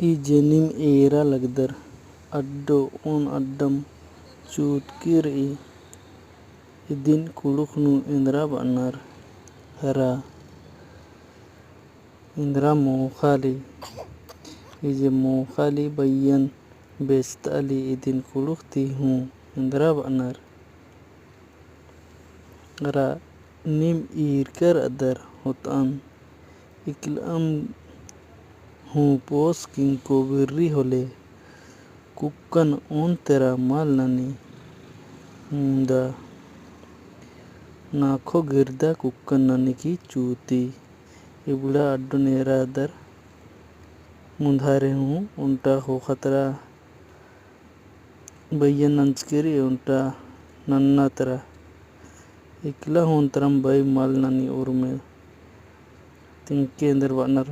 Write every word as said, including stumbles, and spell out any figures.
ई जे नीम एरा लगदर अड्डो ओन अड्डम चूतकी रई। इदिन कुँड़ुख़ नू एन्दरा बअनर हरा। एन्दरा मोख़ा ली। ई जे मोख़ा ली बइयन बेचता ली इदिन कुँड़ुख़ ती हूँ एन्दरा बअनर। अरा नीम ईरकर अदर होतअन इकलम हूँ पोस किंको बिर्री होले कुक्कन ओन तेरा मल ननी मुन्दा नाखो गिरदा कुक्कन ननी की चूती। इबड़ा अड्डो नेरा अदर मुन्धारे हूँ ओन्टा ख़ोख़ा तरा बइयन नंजकी रई ओन्टा नन्ना तरा। इकला हूँ ओन्तरम बई मल ननी उर्मे तिंके एन्दर बअनर।